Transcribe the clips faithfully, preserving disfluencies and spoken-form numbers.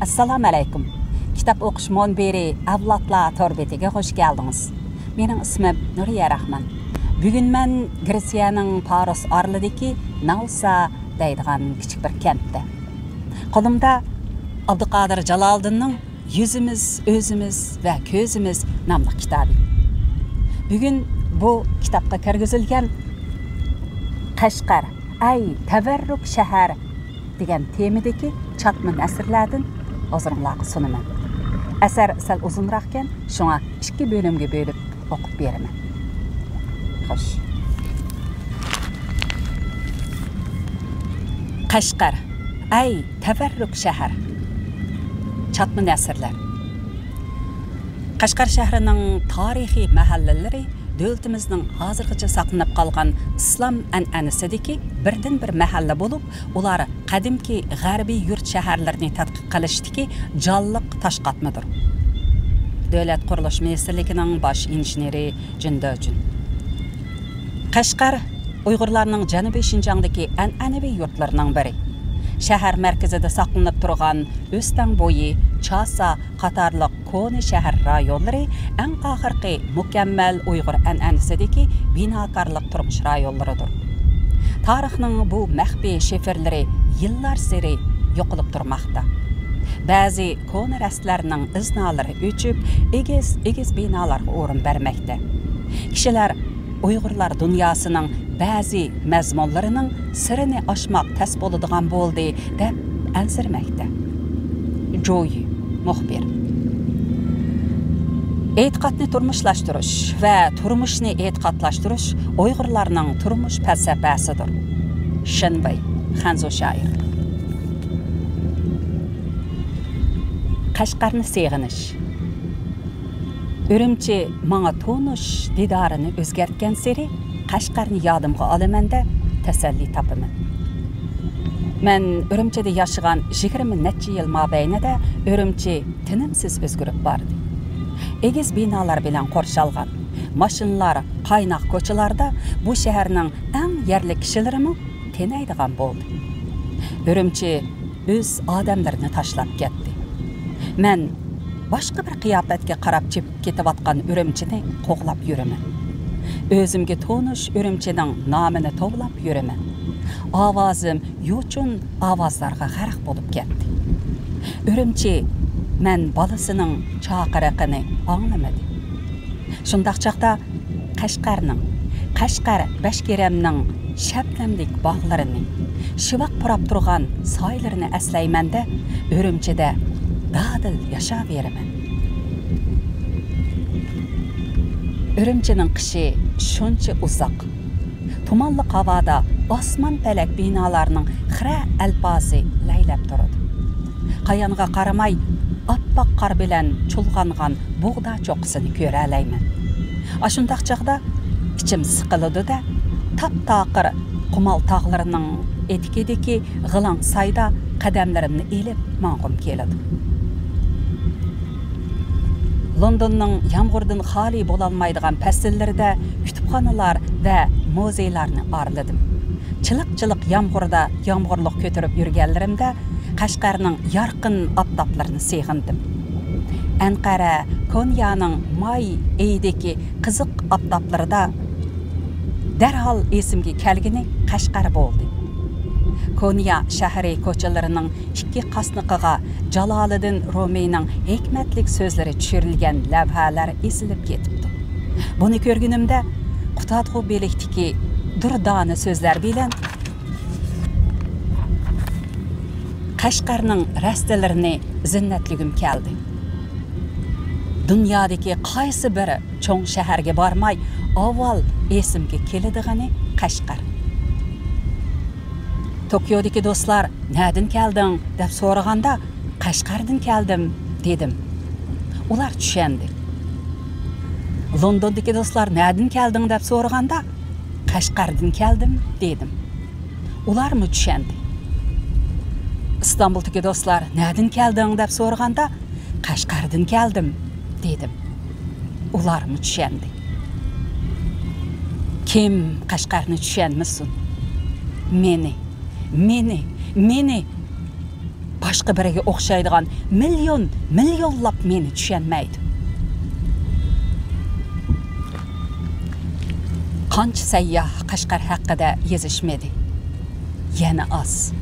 ئەسسالامۇئەلەيكۇم. كىتاب ئوقۇش مۇنبىرى ئەۋلادلار تور بېتىگە خۇش كەلدىڭىز. مېنىڭ ئىسمىم نۇرىيە راخمان. بۈگۈن مەن گرېتسىيەنىڭ پارس ئارىلىدىكى ناۋسا دەيدىغان كىچىك بىر كەنتتە. قولۇمدا ئابدۇقادىر جالالىدىننىڭ يۈزىمىز، ئۆزىمىز ۋە كۆزىمىز ناملىق كىتابى. بۈگۈن بۇ كىتابقا كىرگۈزۈلگەن قەشقەر، ئەي تەۋەررۈك شەھەر دېگەن تېمىدىكى چاتما نەسرلەردىن ھۇزۇرۇڭلارغا سۇنىمەن. ئەسەر سەل ئۇزۇنراقكەن، شۇڭا ئىككى بۆلۈمگە بۆلۈپ ئوقۇپ بېرىمەن. خوش. قەشقەر، ئەي تەۋەررۈك شەھەر. چاتما نەسرلەر. قەشقەر شەھىرىنىڭ تارىخىي مەھەللىلىرى دۆلىتىمىزنىڭ ھازىرغىچە ساقلىنىپ قالغان ئىسلام ئەنئەنىسىدىكى بىردىنبىر مەھەللە بولۇپ، ئۇلار قەدىمكى غەربىي يۇرت شەھەرلىرىنى تەتقىق قىلىشتىكى جانلىق تاشقاتمىدۇر. دۆلەت قۇرۇلۇش مىنىستىرلىكىنىڭ باش ئىنژېنېرى جۈن دېجۈن. قەشقەر ئۇيغۇرلارنىڭ جەنۇبىي شىنجاڭدىكى ئەنئەنىۋى يۇرتلىرىنىڭ بىرى. شەھەر مەركىزىدە ساقلىنىپ تۇرغان ئۆستەڭ بويى، چاسا قاتارلىق كونا شەھەر رايونلىرى ئەڭ ئاخىرقى مۇكەممەل ئۇيغۇر ئەنئەنىسىدىكى بىناكارلىق تۇرمۇش رايونلىرىدۇر. تارىخنىڭ بۇ مەخپىي شىفىرلىرى يىللارسېرى يوقىلىپ تۇرماقتا. بەزى كونا رەستىلەرنىڭ ئىزنالىرى ئۆچۈپ، ئېگىز-ئېگىز بىنالارغا ئورۇن بەرمەكتە. كىشىلەر ئۇيغۇرلار دۇنياسىنىڭ بەزى مەزمۇنلىرىنىڭ سىرىنى ئاچماق تەس بولىدىغان بولدى، دەپ ئەنسىرىمەكتە. جويى، مۇخبىر. ئېتىقادنى تۇرمۇشلاشتۇرۇش ۋە تۇرمۇشنى ئېتىقادلاشتۇرۇش ئۇيغۇرلارنىڭ تۇرمۇش پەلسەپەسىدۇر. شېن ۋېي، خەنزۇ شائىر. قەشقەرنى سېغىنىش. ئۈرۈمچى ماڭا تونۇش دىدارىنى ئۆزگەرتكەنسېرى، قەشقەرنى يادىمغا ئالىمەن-دە، تەسەللى تاپىمەن. مەن ئۈرۈمچىدە ياشىغان يىگىرمە نەچچە يىل مابەينىدە ئۈرۈمچى تىنىمسىز ئۆزگىرىپ باردى. ئېگىز بىنالار بىلەن قورشالغان، ماشىنىلار قايناق كوچىلاردا بۇ شەھەرنىڭ ئەڭ يەرلىك كىشىلىرىمۇ تېنەيدىغان بولدى. ئۈرۈمچى ئۆز ئادەملىرىنى تاشلاپ كەتتى. مەن باشقا بىر قىياپەتكە قاراپ چېپىپ كېتىۋاتقان ئۈرۈمچىنى قوغلاپ يۈرىمەن. ئۆزۈمگە تونۇش ئۈرۈمچىنىڭ نامىنى توۋلاپ يۈرىمەن. ئاۋازىم يوچۇن ئاۋازلارغا غەرق بولۇپ كەتتى. ئۈرۈمچى مەن بالىسىنىڭ چاقىرىقىنى ئاڭلىمىدى. شۇنداق چاغدا قەشقەرنىڭ، قەشقەر بەشكېرەمنىڭ شەبنەملىك باغلىرىنى، شىۋاق پۇراپ تۇرغان سايلىرىنى ئەسلەيمەن-دە، ئۈرۈمچىدە دادىل ياشاۋېرىمەن. ئۈرۈمچىنىڭ قىشى شۇنچە ئۇزاق. تۇمانلىق ھاۋادا ئاسمان پەلەك بىنالارنىڭ خىرە ئەلپازى لەيلەپ تۇرىدۇ. قايانغا قارىماي، ئاپئاق قار بىلەن چۇلغانغان بۇغدا چوققىسىنى كۆرەلەيمەن. ئاشۇنداق چاغدا ئىچىم سىقىلىدۇ-دە، تاپتاقىر قۇمال تاغلىرىنىڭ ئېتىكىدىكى غىلاڭ سايدا قەدەملىرىمنى ئېلىپ ماڭغۇم كېلىدۇ. لوندوننىڭ يامغۇردىن خالىي بولالمايدىغان پەسىللىرىدە كۇتۇپخانىلار ۋە مۇزېيلارنى ئارىلىدىم. چىلىق-چىلىق يامغۇردا يامغۇرلۇق كۆتۈرۈپ يۈرگەنلىرىمدە قەشقەرنىڭ يارقىن ئاپتاپلىرىنى سېغىندىم. ئەنقەرە، كونيانىڭ ماي ئېيىدىكى قىزىق ئاپتاپلىرىدا دەرھال ئېسىمگە كەلگىنى قەشقەر بولدى. كونيا شەھىرى كوچىلىرىنىڭ ئىككى قاسنىقىغا جالالىدىن رۇمىينىڭ ھېكمەتلىك سۆزلىرى چۈشۈرۈلگەن لەۋھەلەر ئېسىلىپ كېتىپتۇ. بۇنى كۆرگىنىمدە، قۇتادغۇ بىلىكتىكى دۇردانە سۆزلەر بىلەن قەشقەرنىڭ رەستىلىرىنى زىننەتلىگۈم كەلدى. دۇنيادىكى قايسى بىر چوڭ شەھەرگە بارماي، ئاۋۋال ئېسىمگە كېلىدىغىنى قەشقەر. توكيودىكى دوستلار، «نەدىن كەلدىڭ؟» دەپ سورىغاندا، «قەشقەردىن كەلدىم» دېدىم. ئۇلار چۈشەندى. لوندوندىكى دوستلار، «نەدىن كەلدىڭ؟» دەپ سورىغاندا، «قەشقەردىن كەلدىم» دېدىم. ئۇلارمۇ چۈشەندى. ئىستانبۇلدىكى دوستلار، «نەدىن كەلدىڭ؟» دەپ سورىغاندا، «قەشقەردىن كەلدىم» دېدىم. ئۇلارمۇ چۈشەندى. كىم قەشقەرنى چۈشەنمىسۇن؟ مېنى، مېنى، مېنى! باشقا بىرىگە ئوخشايدىغان مىليون، مىليونلاپ مېنى چۈشەنمەيدۇ. قانچە سەيياھ قەشقەر ھەققىدە يېزىشمىدى؟ يەنە ئاز.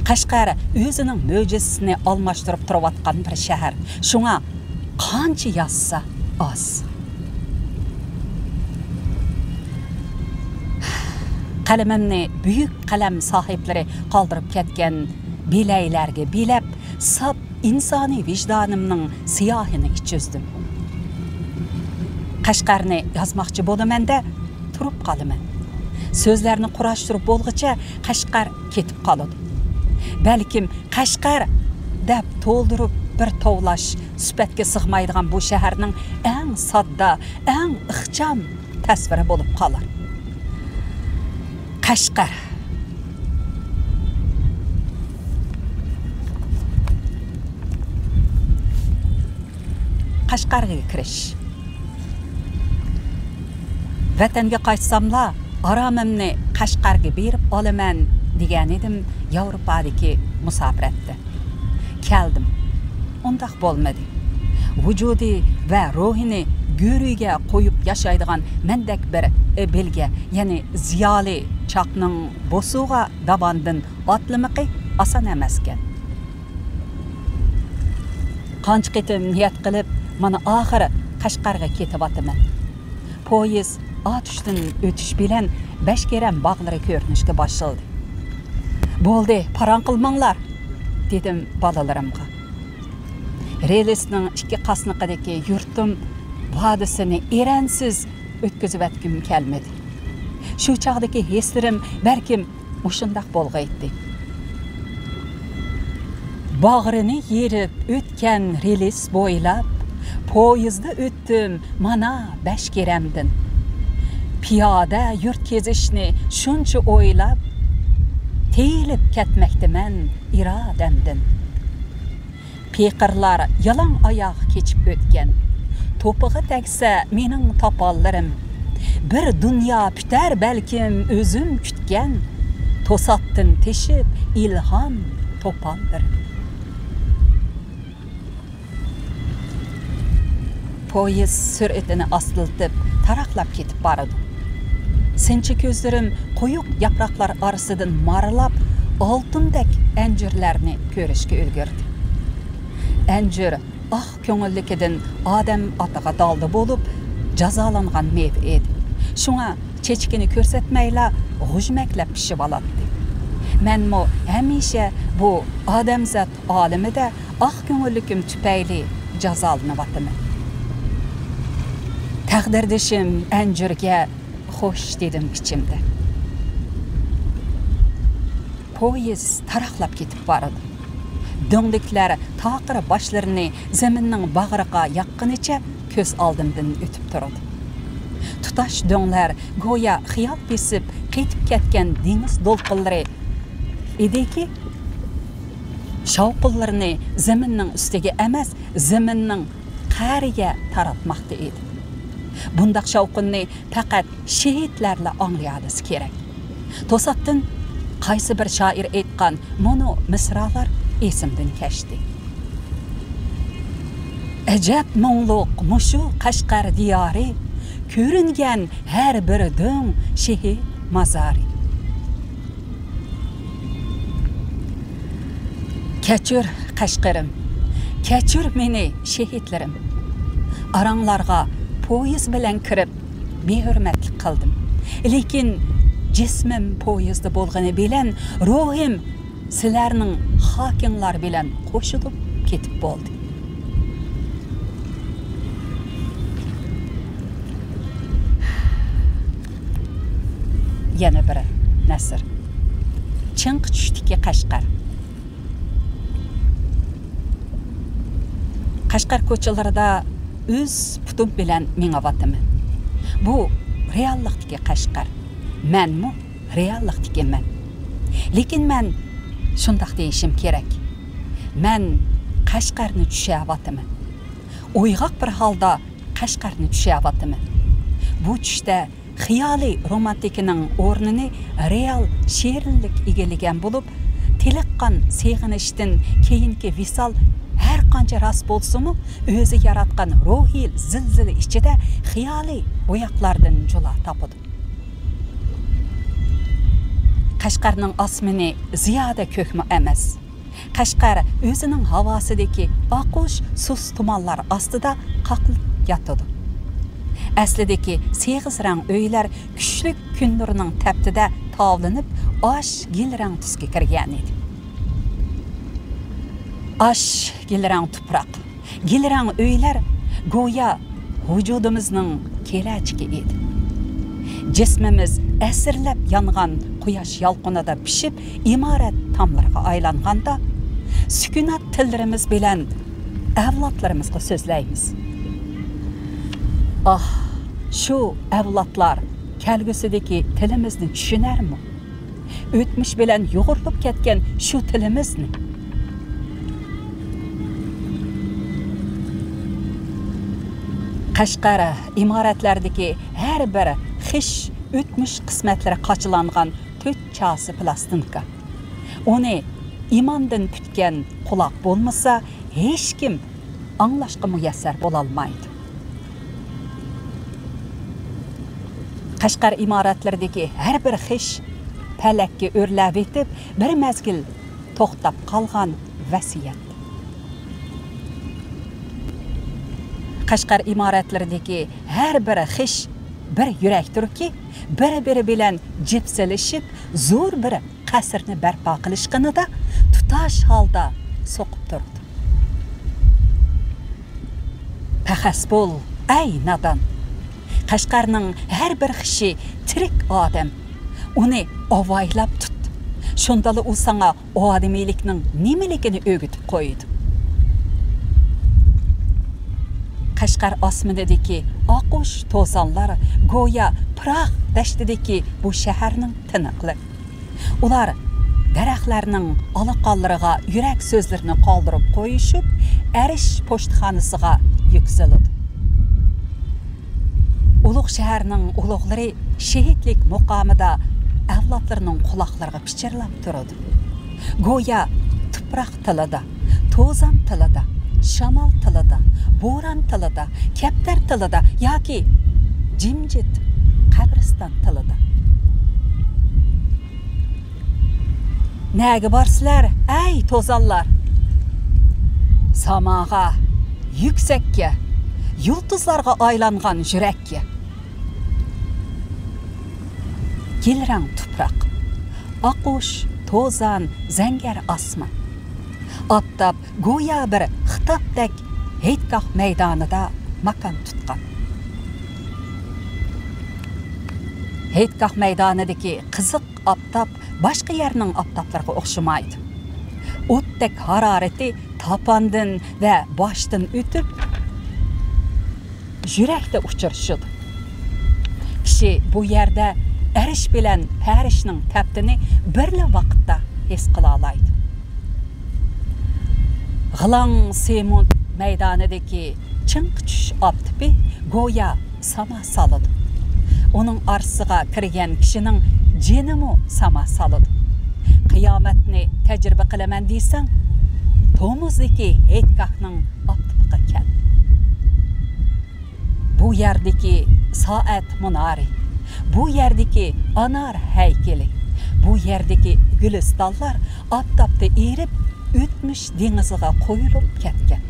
قەشقەر ئۆزىنىڭ مۆجىزىسىنى ئالماشتۇرۇپ تۇرۇۋاتقان بىر شەھەر. شۇڭا قانچە يازسا ئاز. قەلىمىمنى بۈيۈك قەلەم ساھىبلىرى قالدۇرۇپ كەتكەن بىلەيلەرگە بىلەپ، ساپ ئىنسانىي ۋىجدانىمنىڭ سىياھىنى ئىچۈزدۈم. قەشقەرنى يازماقچى بولىمەن-دە، تۇرۇپ قالىمەن. سۆزلەرنى قۇراشتۇرۇپ بولغۇچە قەشقەر كېتىپ قالىدۇ. بەلكىم قەشقەر دەپ تولدۇرۇپ بىر توۋلاش سۈپەتكە سىغمايدىغان بۇ شەھەرنىڭ ئەڭ ساددا، ئەڭ ئىخچام تەسۋىرى بولۇپ قالار. قەشقەر. قەشقەرگە كىرىش. ۋەتەنگە قايتساملا، ئارامىمنى قەشقەرگە بېرىپ ئالىمەن، دېگەنىدىم ياۋروپادىكى مۇساپىرەتتە. كەلدىم. ئۇنداق بولمىدى. ۋۇجۇدى ۋە روھىنى گۆرۈگە قويۇپ ياشايدىغان مەندەك بىر بىلگە، يەنى زىيالىي چاقنىڭ بوسۇغا داۋاندىن ئاتلىمىقى ئاسان ئەمەسكەن. قانچە قېتىم نىيەت قىلىپ، مانا ئاخىر قەشقەرگە كېتىۋاتىمەن. پويىز ئاتۇشتىن ئۆتۈش بىلەن بەشكېرەم باغلىرى كۆرۈنۈشكە باشلىدى. «بولدى، پاراڭ قىلماڭلار!» دېدىم بالىلىرىمغا. رېلىسنىڭ ئىككى قاسنىقىدىكى يۇرتۇم ۋادىسىنى ئېرەنسىز ئۆتكۈزۈۋەتكۈم كەلمىدى. شۇ چاغدىكى ھېسلىرىم بەلكىم مۇشۇنداق بولغىيتتى. باغرىنى يېرىپ ئۆتكەن رېلىس بويلاپ، پويىزدا ئۆتتۈم مانا بەشكېرەمدىن. پىيادە يۇرت كېزىشنى شۇنچە ئويلاپ، تېيىلىپ كەتمەكتىمەن ئىرادەمدىن. پېقىرلار يالاڭ ئاياغ كېچىپ ئۆتكەن، توپىغا تەگسە مېنىڭ تاپانلىرىم. بىر دۇنيا پۈتەر بەلكىم ئۆزۈم كۈتكەن، توساتتىن تېشىپ ئىلھام توپانلىرىم. پويىز سۈرئىتىنى ئاستىلىتىپ، تاراقلاپ كېتىپ بارىدۇ. سىنچى كۆزلىرىم قويۇق ياپراقلار ئارىسىدىن مارىلاپ، ئالتۇندەك ئەنجۈرلەرنى كۆرۈشكە ئۈلگۈردى. ئەنجۈر ئاق كۆڭۈللۈكىدىن ئادەم ئاتىغا دالدا بولۇپ جازالانغان مېۋە ئىدى. شۇڭا چېچىكىنى كۆرسەتمەيلا غۇژمەكلەپ پىشىۋالاتتى. مەنمۇ ھەمىشە بۇ ئادەمزات ئالىمىدە ئاق كۆڭۈللۈكۈم تۈپەيلى جازالىنىۋاتىمەن. تەقدىردىشىم ئەنجۈرگە خوش دېدىم ئىچىمدە. پويىز تاراقلاپ كېتىپ بارىدۇ. دۆڭلۈكلەر تاقىر باشلىرىنى زېمىننىڭ باغرىغا ياققىنىچە كۆز ئالدىمدىن ئۆتۈپ تۇرىدۇ. تۇتاش دۆڭلەر گويا خىيال بېسىپ قېتىپ كەتكەن دېڭىز دولقۇنلىرى ئىدىكى، شاۋقۇنلىرىنى زېمىننىڭ ئۈستىگە ئەمەس، زېمىننىڭ قەرىگە تاراتماقتا ئىدى. بۇنداق شاۋقۇننى پەقەت شېھىتلەرلا ئاڭلىيالىسا كېرەك. توساتتىن قايسى بىر شائىر ئېيتقان مۇنۇ مىسرالار ئېسىمدىن كەچتى. ئەجەب مۇڭلۇق مۇشۇ قەشقەر دىيارى، كۆرۈنگەن ھەر بىر دۆڭ شېھىت مازارى. كەچۈر قەشقىرىم، كەچۈر مېنى شېھىتلىرىم. ئاراڭلارغا پويىز بىلەن كىرىپ بىھۆرمەتلىك قىلدىم. لېكىن جىسمىم پويىزدا بولغىنى بىلەن روھىم سىلەرنىڭ خاكىڭلار بىلەن قوشۇلۇپ كېتىپ بولدى. يەنە بىر نەسر. چىڭقى چۈشتىكى قەشقەر. قەشقەر كوچىلىرىدا ئۆز پۇتۇم بىلەن مېڭىۋاتىمەن. بۇ رېئاللىقتىكى قەشقەر. مەنمۇ رېئاللىقتىكى مەن. لېكىن مەن شۇنداق دېيىشىم كېرەك. مەن قەشقەرنى چۈشەۋاتىمەن. ئويغاق بىر ھالدا قەشقەرنى چۈشەۋاتىمەن. بۇ چۈشتە خىيالىي رومانتىكىنىڭ ئورنىنى رېئال شېرىنلىك ئىگىلىگەن بولۇپ، تېلىققان سېغىنىشتىن كېيىنكى ۋىسال ھەر قانچە راست بولسىمۇ، ئۆزى ياراتقان روھىي زىلزىلە ئىچىدە خىيالىي بوياقلاردىن جۇلا تاپىدۇ. قەشقەرنىڭ ئاسمىنى زىيادە كۆكمۇ ئەمەس. قەشقەر ئۆزىنىڭ ھاۋاسىدىكى ئاقۇش سۇس تۇمانلار ئاستىدا قاقلىنىپ ياتىدۇ. ئەسلىدىكى سېغىز رەڭ ئۆيلەر كۈچلۈك كۈن نۇرىنىڭ تەپتىدە تاۋلىنىپ، ئاش گۈل رەڭ تۈسكە كىرگەنىدى. ئاش گۈل رەڭ تۇپراق، گۈل رەڭ ئۆيلەر گويا ۋۇجۇدىمىزنىڭ كېلەچىكى ئىدى. جىسمىمىز ئەسىرلەپ يانغان قۇياش يالقۇنىدا پىشىپ، ئىمارەت تاملىرىغا ئايلانغاندا، سۈكۈنات تىللىرىمىز بىلەن ئەۋلادلىرىمىزغا سۆزلەيمىز. ئاھ، شۇ ئەۋلادلار كەلگۈسىدىكى تىلىمىزنى چۈشىنەرمۇ؟ ئۆتمۈش بىلەن يۇغۇرۇلۇپ كەتكەن شۇ تىلىمىزنى. قەشقەر ئىمارەتلەردىكى ھەر بىر خىش ئۆتمۈش قىسمەتلىرى قاچىلانغان تۆت چاسا پىلاستىنكا. ئۇنى ئىماندىن پۈتكەن قۇلاق بولمىسا، ھېچكىم ئاڭلاشقا مۇيەسسەر بولالمايدۇ. قەشقەر ئىمارەتلىرىدىكى ھەر بىر خىش پەلەككە ئۆرلەۋېتىپ، بىر مەزگىل توختاپ قالغان ۋەسىيەت. قەشقەر ئىمارەتلىرىدىكى ھەر بىر خىش بىر يۈرەكتۇركى، بىر-بىرى بىلەن جىپسىلىشىپ، زور بىر قەسىرنى بەرپا قىلىشقىنىدا تۇتاش ھالدا سوقۇپ تۇرىدۇ. پەخەس بول، ئەي نادان! قەشقەرنىڭ ھەر بىر خىشى تىرىك ئادەم. ئۇنى ئاۋايلاپ تۇت. شۇندىلا ئۇ ساڭا ئادىمىيلىكنىڭ نېمىلىكىنى ئۆگىتىپ قويىدۇ. قەشقەر ئاسمىنىدىكى ئاقۇش توزانلار گويا پىراق دەشتىدىكى بۇ شەھەرنىڭ تىنىقلىرى. ئۇلار دەرەخلەرنىڭ ئالا قانلىرىغا يۈرەك سۆزلىرىنى قالدۇرۇپ قويۇشۇپ، ئەرش پوچتىخانىسىغا يۈكسىلىدۇ. ئۇلۇغ شەھەرنىڭ ئۇلۇغلىرى شېھىتلىك مۇقامىدا ئەۋلادلىرىنىڭ قۇلاقلىرىغا پىچىرلاپ تۇرىدۇ. گويا تۇپراق تىلىدا، توزان تىلىدا، شامال تىلىدا، بوران تىلىدا، كەپتەر تىلىدا ياكى جىمجىت قەبرىستان تىلىدا. نەگە بارسىلەر، ئەي توزانلار؟ ساماغا، يۈكسەككە، يۇلتۇزلارغا ئايلانغان يۈرەككە. گۈل رەڭ تۇپراق، ئاقۇش، توزان، زەڭگەر ئاسمان. ئاپتاپ گويا بىر خىتابتەك ھېيتگاھ مەيدانىدا ماكان تۇتقان. ھېيتگاھ مەيدانىدىكى قىزىق ئاپتاپ باشقا يەرنىڭ ئاپتاپلىرىغا ئوخشىمايدۇ. ئوتتەك ھارارىتى تاپاندىن ۋە باشتىن ئۆتۈپ، يۈرەكتە ئۇچرىشىدۇ. كىشى بۇ يەردە ئەرش بىلەن پەرشنىڭ تەپتىنى بىرلا ۋاقىتتا ھېس قىلالايدۇ. غىلاڭ سېمونت مەيدانىدىكى چىڭقى چۈش ئاپتىپى گويا ساما سالىدۇ. ئۇنىڭ ئارىسىغا كىرگەن كىشىنىڭ جېنىمۇ ساما سالىدۇ. قىيامەتنى تەجرىبە قىلىمەن دېسەڭ، تومۇزدىكى ھېيتگاھنىڭ ئاپتىپىغا كەل. بۇ يەردىكى سائەت مۇنارى، بۇ يەردىكى ئانار ھەيكىلى، بۇ يەردىكى گۈلىستانلار ئاپتاپتا ئېرىپ، ئۆتمۈش دېڭىزىغا قويۇلۇپ كەتكەن.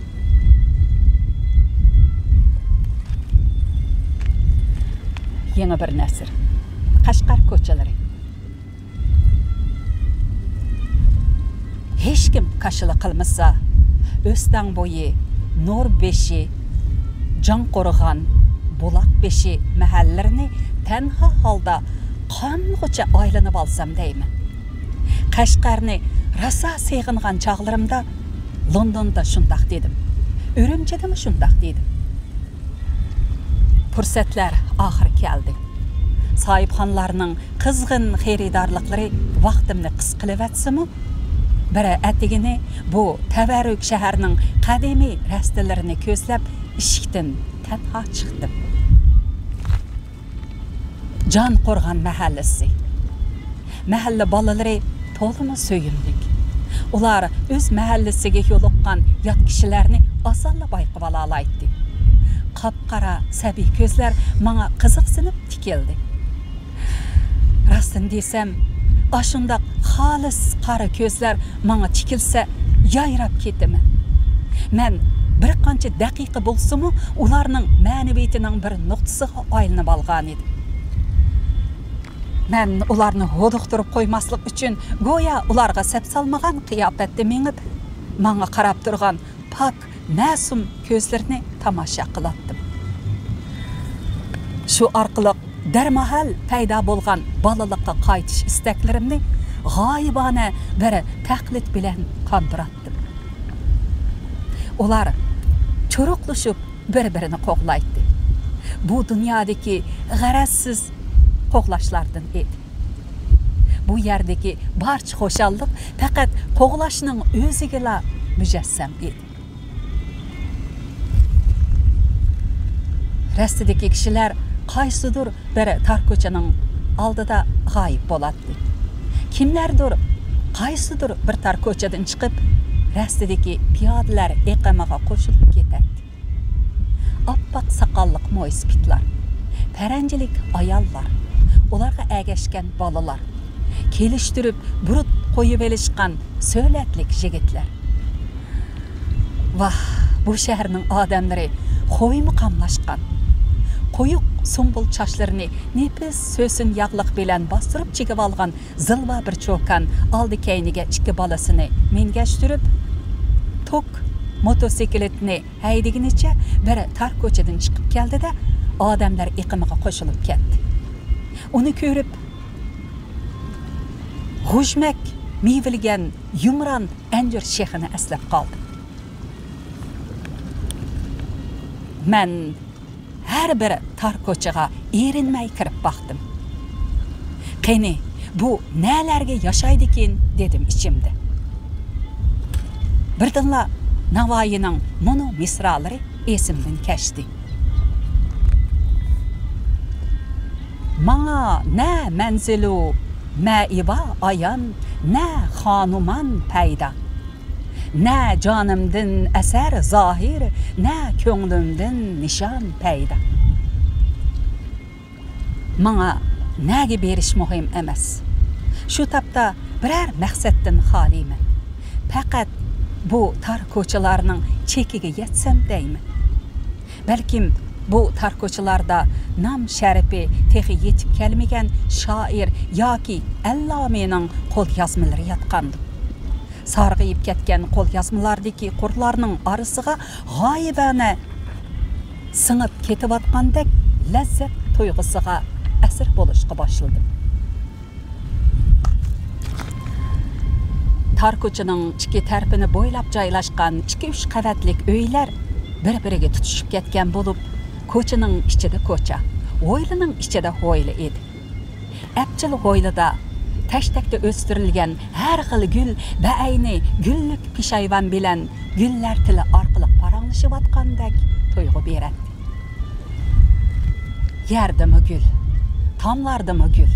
يېڭى بىر نەسر. قەشقەر كوچىلىرى. ھېچكىم كاشىلا قىلمىسا، ئۆستەڭ بويى، نۇر بېشى، جاڭقورغان، بۇلاق بېشى مەھەللىلىرىنى تەنھا ھالدا قانغۇچە ئايلىنىۋالسام دەيمەن. قەشقەرنى راسا سېغىنغان چاغلىرىمدا لوندوندا شۇنداق دېدىم. ئۈرۈمچىدىمۇ شۇنداق دېدىم. پۇرسەتلەر ئاخىرى كەلدى. ساھىبخانلارنىڭ قىزغىن خېرىدارلىقلىرى ۋاقتىمنى قىس قىلىۋەتسىمۇ، بىر ئەتىگىنى بۇ تەۋەررۈك شەھەرنىڭ قەدىمىي رەستىلىرىنى كۆزلەپ ئىشىكتىن تەنھا چىقتىم. جان قورغان مەھەللىسى. مەھەللە بالىلىرى تولىمۇ سۆيۈملۈك. ئۇلار ئۆز مەھەللىسىگە يولۇققان يات كىشىلەرنى ئاسانلا بايقىۋالالايتتى. قاپقارا سەبىي كۆزلەر ماڭا قىزىقسىنىپ تىكىلدى. راستىنى دېسەم، ئاشۇنداق خالىس قارا كۆزلەر ماڭا تىكىلسە، يايراپ كېتىمەن. مەن بىر قانچە دەقىقە بولسىمۇ، ئۇلارنىڭ مەنىۋىيىتىنىڭ بىر نۇقتىسىغا ئايلىنىپ ئالغانىدىم. مەن ئۇلارنى ھودۇقتۇرۇپ قويماسلىق ئۈچۈن، گويا ئۇلارغا سەپ سالمىغان قىياپەتتە مېڭىپ، ماڭا قاراپ تۇرغان پاك، مەسۇم كۆزلىرىنى تاماشا قىلاتتىم. شۇ ئارقىلىق دەرماھال پەيدا بولغان بالىلىققا قايتىش ئىستەكلىرىمنى غايىبانە بىر تەقلىد بىلەن قاندۇراتتىم. ئۇلار چۇرۇقلىشىپ بىر-بىرىنى قوغلايتتى. بۇ دۇنيادىكى غەرەزسىز قوغلاشلاردىن ئىدى. بۇ يەردىكى بارچە خۇشاللىق پەقەت قوغلاشنىڭ ئۆزىگىلا مۇجەسسەم ئىدى. رەستىدىكى كىشىلەر قايسىدۇر بىر تار كوچىنىڭ ئالدىدا غايىب بولاتتى. كىملەردۇر قايسىدۇر بىر تار كوچىدىن چىقىپ، رەستىدىكى پىيادىلەر ئېقىمىغا قوشۇلۇپ كېتەتتى. ئاپئاق ساقاللىق مويسىپىتلار، پەرەنجىلىك ئاياللار، ئۇلارغا ئەگەشكەن بالىلار، كېلىشتۈرۈپ بۇرۇت قويۇۋېلىشقان سۆلەتلىك يىگىتلەر. ۋاھ، بۇ شەھەرنىڭ ئادەملىرى خويمۇ قاملاشقان. قويۇق سۇمبۇل چاچلىرىنى نېپىز سۆسۈن ياغلىق بىلەن باستۇرۇپ چىگىۋالغان زىلۋا بىر چوكان ئالدى كەينىگە ئىككى بالىسىنى مىنگەشتۈرۈپ، توك موتوسىكلىتىنى ھەيدىگىنىچە بىر تار كوچىدىن چىقىپ كەلدى-دە، ئادەملەر ئېقىمىغا قوشۇلۇپ كەتتى. ئۇنى كۆرۈپ، غۇژمەك مىۋىلىگەن يۇمران ئەنجۈر شېخىنى ئەسلەپ قالدىم. مەن ھەر بىر تار كوچىغا ئېرىنمەي كىرىپ باقتىم. قېنى، بۇ نەلەرگە ياشايدىكىن، دېدىم ئىچىمدە. بىردىنلا ناۋايىنىڭ مۇنۇ مىسرالىرى ئېسىمدىن كەچتى. ماڭا نە مەنزىلۇ مەئىۋا ئايان، نە خانۇمان پەيدا. نە جانىمدىن ئەسەر زاھىر، نە كۆڭلۈمدىن نىشان پەيدا. ماڭا نەگە بېرىش مۇھىم ئەمەس. شۇ تاپتا بىرەر مەقسەتتىن خالىيمەن. پەقەت بۇ تار كوچىلارنىڭ چېكىگە يەتسەم دەيمەن. بەلكىم بۇ تار كوچىلاردا نام شەرىپى تېخى يېتىپ كەلمىگەن شائىر ياكى ئەللامىنىڭ قوليازمىلىرى ياتقاندۇ. سارغىيىپ كەتكەن قوليازمىلاردىكى قۇرلارنىڭ ئارىسىغا غايىبانە سىڭىپ كېتىۋاتقاندەك لەززەت تۇيغۇسىغا ئەسىر بولۇشقا باشلىدىم. تار كوچىنىڭ ئىككى تەرىپىنى بويلاپ جايلاشقان ئىككى-ئۈچ قەۋەتلىك ئۆيلەر بىر-بىرىگە تۇتىشىپ كەتكەن بولۇپ، كوچىنىڭ ئىچىدە كوچا، ھويلىنىڭ ئىچىدە ھويلا ئىدى. ئەپچىل ھويلىدا تەشتەكتە ئۆستۈرۈلگەن ھەر خىل گۈل بەئەينى گۈللۈك پېشايۋان بىلەن گۈللەر تىلى ئارقىلىق پاراڭلىشىۋاتقاندەك تۇيغۇ بېرەتتى. يەردىمۇ گۈل، تاملاردىمۇ گۈل.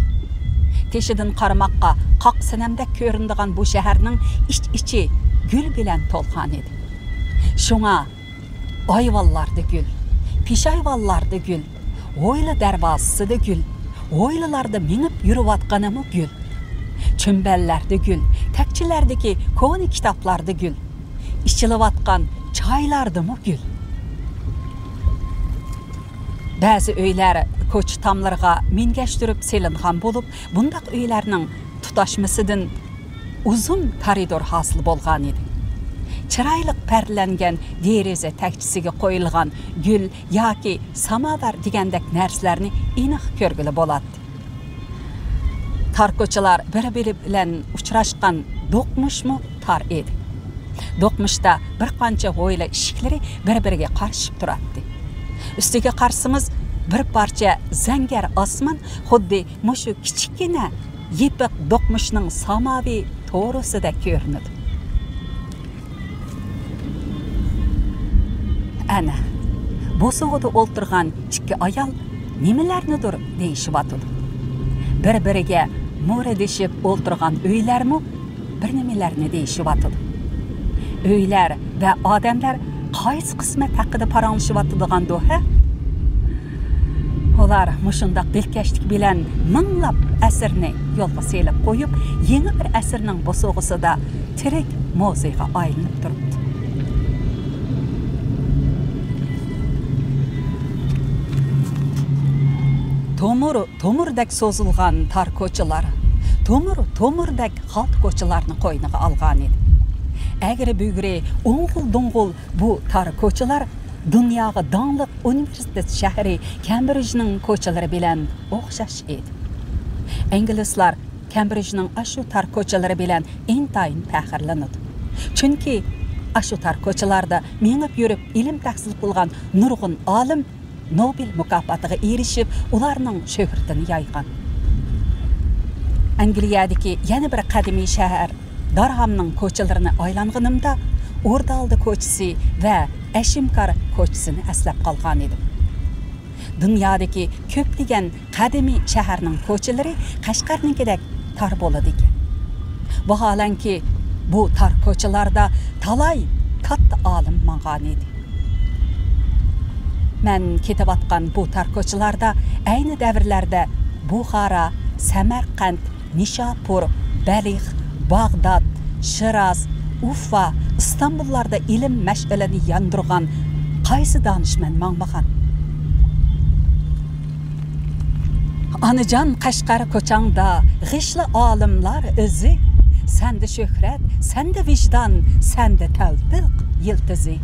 تېشىدىن قارىماققا قاق سەنەمدەك كۆرۈنىدىغان بۇ شەھەرنىڭ ئىچ-ئىچى گۈل بىلەن تولغان ئىدى. شۇڭا ئايۋانلاردا گۈل، پېشايۋانلاردا گۈل، ھويلا دەرۋازىسىدا گۈل، ھويلىلاردا مېڭىپ يۈرۈۋاتقىنىمۇ گۈل. چۈمبەللەردە گۈل، تەكچىلەردىكى كونا كىتابلاردا گۈل، ئىچىلىۋاتقان چايلاردىمۇ گۈل. بەزى ئۆيلەر كوچا تاملىرىغا مىنگەشتۈرۈپ سېلىنغان بولۇپ، بۇنداق ئۆيلەرنىڭ تۇتاشمىسىدىن ئۇزۇن كارىدور ھاسىل بولغانىدى. چىرايلىق پەردىلەنگەن دېرىزە تەكچىسىگە قويۇلغان گۈل ياكى ساماۋار دېگەندەك نەرسىلەرنى ئېنىق كۆرگىلى بولاتتى. تار كوچىلار بىر-بىرى بىلەن ئۇچراشقان دوقمۇشمۇ تار ئىدى. دوقمۇشتا بىر قانچە ھويلا ئىشىكلىرى بىر-بىرىگە قارىشىپ تۇراتتى. ئۈستىگە قارىسىڭىز، بىر پارچە زەڭگەر ئاسمان خۇددى مۇشۇ كىچىككىنە يېپىق دوقمۇشنىڭ ساماۋى تورۇسىدەك كۆرۈنىدۇ. ئەنە، بوسۇغىدا ئولتۇرغان ئىككى ئايال نېمىلەرنىدۇر دېيىشىۋاتىدۇ. بىر-بىرىگە مورىدىشىپ ئولتۇرغان ئۆيلەرمۇ بىر نېمىلەرنى دېيىشىۋاتىدۇ. ئۆيلەر ۋە ئادەملەر قايسى قىسمەت ھەققىدە پاراڭلىشىۋاتىدىغاندۇ، ھە؟ ئۇلار مۇشۇنداق دىلكەشلىك بىلەن مىڭلاپ ئەسىرنى يولغا سېلىپ قويۇپ، يېڭى بىر ئەسىرنىڭ بوسۇغىسىدا تىرىك مۇزېيغا ئايلىنىپ تۇرۇپتۇ. تومۇر تومۇردەك سوزۇلغان تار كوچىلار، تومۇر تومۇردەك خالتا كوچىلارنى قوينىغا ئالغانىدى. ئەگرى بۈگرى، ئوڭغۇل دوڭغۇل بۇ تار كوچىلار دۇنياغا داڭلىق ئۇنىۋېرسىتېت شەھىرى كەمبرىجنىڭ كوچىلىرى بىلەن ئوخشاش ئىدى. ئىنگلىزلار كەمبرىجنىڭ ئاشۇ تار كوچىلىرى بىلەن ئىنتايىن پەخىرلىنىدۇ. چۈنكى ئاشۇ تار كوچىلاردا مېڭىپ يۈرۈپ ئىلىم تەھسىل قىلغان نۇرغۇن ئالىم نوبېل مۇكاپاتىغا ئېرىشىپ، ئۇلارنىڭ شۆھرىتىنى يايغان. ئەنگلىيەدىكى يەنە بىر قەدىمىي شەھەر دارھامنىڭ كوچىلىرىنى ئايلانغىنىمدا، ئوردالدا كوچىسى ۋە ئەشىمكار كوچىسىنى ئەسلەپ قالغانىدىم. دۇنيادىكى كۆپلىگەن قەدىمىي شەھەرنىڭ كوچىلىرى قەشقەرنىڭكىدەك تار بولىدىكەن. ۋاھالەنكى، بۇ تار كوچىلاردا تالاي كاتتا ئالىم ماڭغانىدى. مەن كېتىۋاتقان بۇ تار كوچىلاردا ئەينى دەۋرلەردە بۇخارا، سەمەرقەنت، نىشاپۇر، بەلخ، باغداد، شىراز، ئۇفا، ئىستانبۇللاردا ئىلىم مەشئىلىنى ياندۇرغان قايسى دانىشمەن ماڭمىغان؟ ئانىجان، قەشقەر كوچاڭدا غىشلا ئالىملار ئىزى، سەندە شۆھرەت، سەندە ۋىجدان، سەندە تەۋپىق يىلتىزى.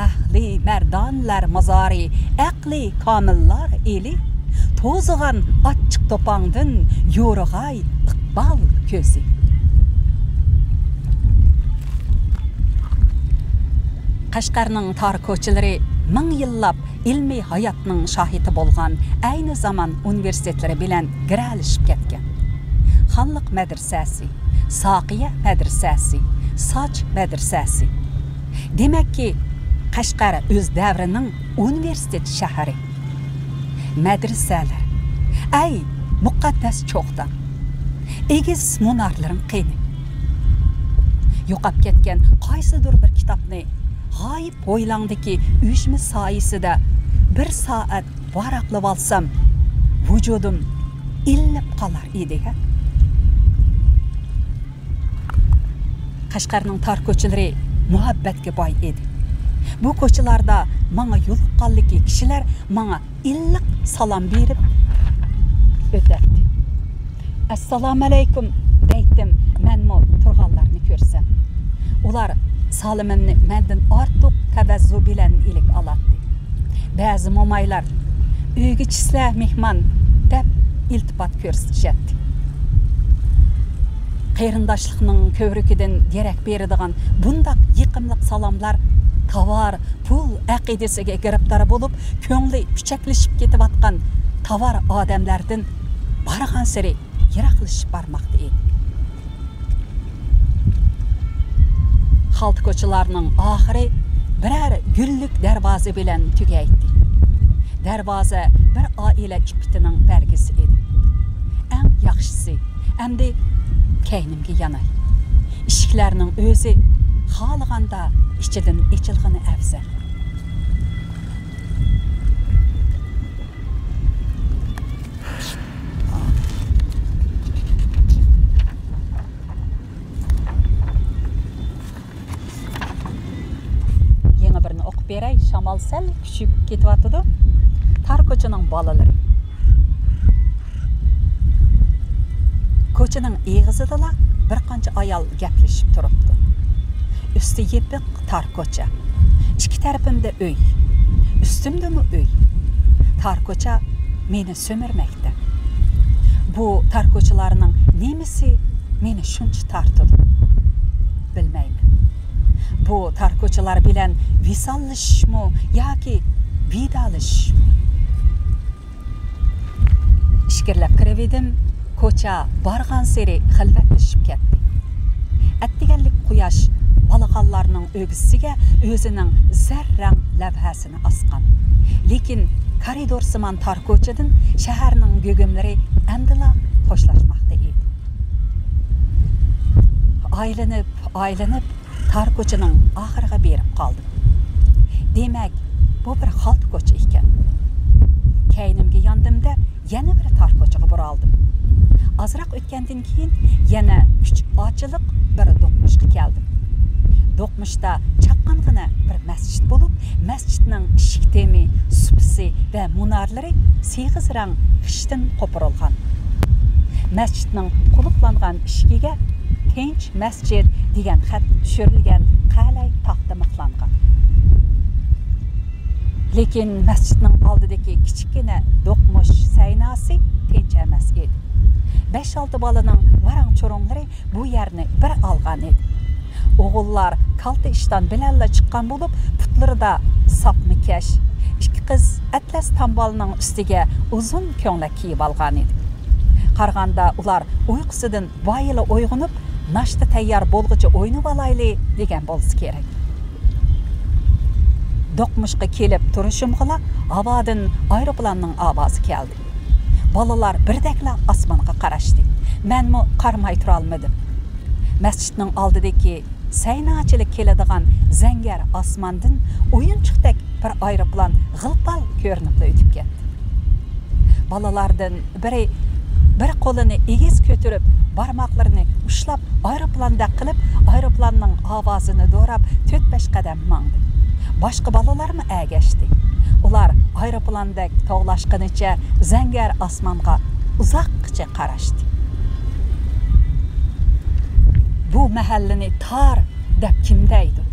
ئەھلى مەردانلار مازارى، ئەقلى كامىللار ئېلى، توزۇغان ئاچچىق توپاڭدىن يورۇغاي ئىقبال كۆزى. قەشقەرنىڭ تار كوچىلىرى مىڭ يىللاپ ئىلمىي ھاياتنىڭ شاھىتى بولغان ئەينى زامان ئۇنىۋېرسىتېتلىرى بىلەن گىرەلىشىپ كەتكەن. خانلىق مەدرىسەسى، ساقىيە مەدرىسەسى، ساچ مەدرىسەسى. دېمەككى، قەشقەر ئۆز دەۋرىنىڭ ئۇنىۋېرسىتېت شەھىرى. مەدرىسەلەر، ئەي، مۇقەددەس چوغدان، ئېگىز مۇنارلىرىڭ قېنى؟ يوقاپ كەتكەن قايسىدۇر بىر كىتابنى غايىب ھويلاڭدىكى ئۈجمە سايىسىدە بىر سائەت ۋاراقلىۋالسام، ۋۇجۇدۇم ئىللىپ قالار ئىدى، ھە؟ قەشقەرنىڭ تار كوچىلىرى مۇھەببەتكە باي ئىدى. بۇ كوچىلاردا ماڭا يولۇققانلىكى كىشىلەر ماڭا ئىللىق سالام بېرىپ ئۆتەتتى. «ئەسسالامۇئەلەيكۇم» دەيتتىم مەنمۇ تۇرغانلارنى كۆرسەم. ئۇلار سالىمىمنى مەندىن ئارتۇق تەۋەززۇ بىلەن ئىلىك ئالاتتى. بەزى مومايلار «ئۆيگە چىسلە مېھمان» دەپ ئىلتىپات كۆرسىتىشەتتى. قېرىنداشلىقنىڭ كۆۋرۈكىدىن دېرەك بېرىدىغان بۇنداق يېقىملىق سالاملار تاۋار، پۇل ئەقىدىسىگە گىرىپتار بولۇپ، كۆڭلى پىچەكلىشىپ كېتىۋاتقان تاۋار ئادەملەردىن بارغانسېرى يىراقلىشىپ بارماقتا ئىدى. خالتا كوچىلارنىڭ ئاخىرى بىرەر گۈللۈك دەرۋازا بىلەن تۈگەيتتى. دەرۋازا بىر ئائىلە ئىپپىتىنىڭ بەلگىسى ئىدى. ئەڭ ياخشىسى، ئەمدى كەينىمگە ياناي. ئىشىكلەرنىڭ ئۆزى خالىغاندا ئىچىدىن ئېچىلغىنى ئەۋزەل. يېڭى بىرنى ئوقۇپ بېرەي، شامال سەل كۈچىيىپ كېتىۋاتىدۇ. تار كوچىنىڭ بالىلىرى. كوچىنىڭ ئېغىزىدىلا بىر قانچە ئايال گەپلىشىپ تۇرۇپتۇ. ئۈستى يېپىق تار كوچا. ئىككى تەرىپىمدە ئۆي. ئۈستۈمدىمۇ ئۆي. تار كوچا مېنى سۈمۈرمەكتە. بۇ تار كوچىلارنىڭ نېمىسى مېنى شۇنچە تارتىدۇ؟ بىلمەيمەن. بۇ تار كوچىلار بىلەن ۋىساللىشىشمۇ ياكى ۋىدالىشىشمۇ؟ ئىچكىرىلەپ قېرىۋىدىم، كوچا بارغانسېرى خىلۋەتلىشىپ كەتتى. ئەتىگەنلىك قۇياش بالىخانلارنىڭ ئۆگزىسىگە ئۆزىنىڭ زەررەڭ لەۋھەسىنى ئاسقان. لېكىن كارىدورسىمان تار كوچىدىن شەھەرنىڭ گۇگۇملىرى ئەمدىلا خوشلاشماقتا ئىدى. ئايلىنىپ، ئايلىنىپ، تار كوچىنىڭ ئاخىرىغا بېرىپ قالدىم. دېمەك، بۇ بىر خالتا كوچا ئىكەن. كەينىمگە ياندىم-دە، يەنە بىر تار كوچىغا بۇرالدىم. ئازراق ئۆتكەندىن كېيىن يەنە ئۈچ ئاچىلىق بىر دوقمۇشقا كەلدىم. دوقمۇشتا چاققانغىنە بىر مەسچىت بولۇپ، مەسچىتنىڭ ئىشىك تېمى، سۇپىسى ۋە مۇنارلىرى سېغىز رەڭ خىشتىن قوپۇرۇلغان. مەسچىتنىڭ قۇلۇپلانغان ئىشىكىگە «تىنچ مەسچىت» دېگەن خەت چۈشۈرۈلگەن قەلەي تاختا مىخلانغان. لېكىن مەسچىتنىڭ ئالدىدىكى كىچىككىنە دوقمۇش سەيناسى تىنچ ئەمەس ئىدى. بەش-ئالتە بالىنىڭ ۋاراڭ-چۇرۇڭلىرى بۇ يەرنى بىر ئالغان ئىدى. ئوغۇللار كالتە ئىشتان بىلەنلا چىققان بولۇپ، پۇتلىرىدا ساپما كەش. ئىككى قىز ئەتلەس تامبالنىڭ ئۈستىگە ئۇزۇن كۆڭلەك كىيىۋالغان ئىدى. قارىغاندا ئۇلار ئۇيقۇسىدىن بايىلا ئويغىنىپ، «ناشتا تەييار بولغۇچە ئوينىۋالايلى» دېگەن بولسا كېرەك. دوقمۇشقا كېلىپ تۇرۇشۇمغىلا ھاۋادىن ئايروپىلاننىڭ ئاۋازى كەلدى. بالىلار بىردەكلا ئاسمانغا قاراشتى. مەنمۇ قارىماي تۇرالمىدىم. مەسچىتنىڭ ئالدىدىكى سەيناچىلىك كېلىدىغان زەڭگەر ئاسماندىن ئويۇنچۇقتەك بىر ئايروپىلان غىلپال كۆرۈنۈپلا ئۆتۈپ كەتتى. بالىلاردىن بىرى بىر قولىنى ئېگىز كۆتۈرۈپ، بارماقلىرىنى ئۇشلاپ، ئايروپىلاندەك قىلىپ، ئايروپىلاننىڭ ئاۋازىنى دوراپ، تۆت-بەش قەدەم ماڭدى. باشقا بالىلارمۇ ئەگەشتى. ئۇلار ئايروپىلاندەك توۋلاشقىنىچە زەڭگەر ئاسمانغا ئۇزاققىچە قاراشتى. بۇ مەھەللىنى تار دەپ كىم دەيدۇ؟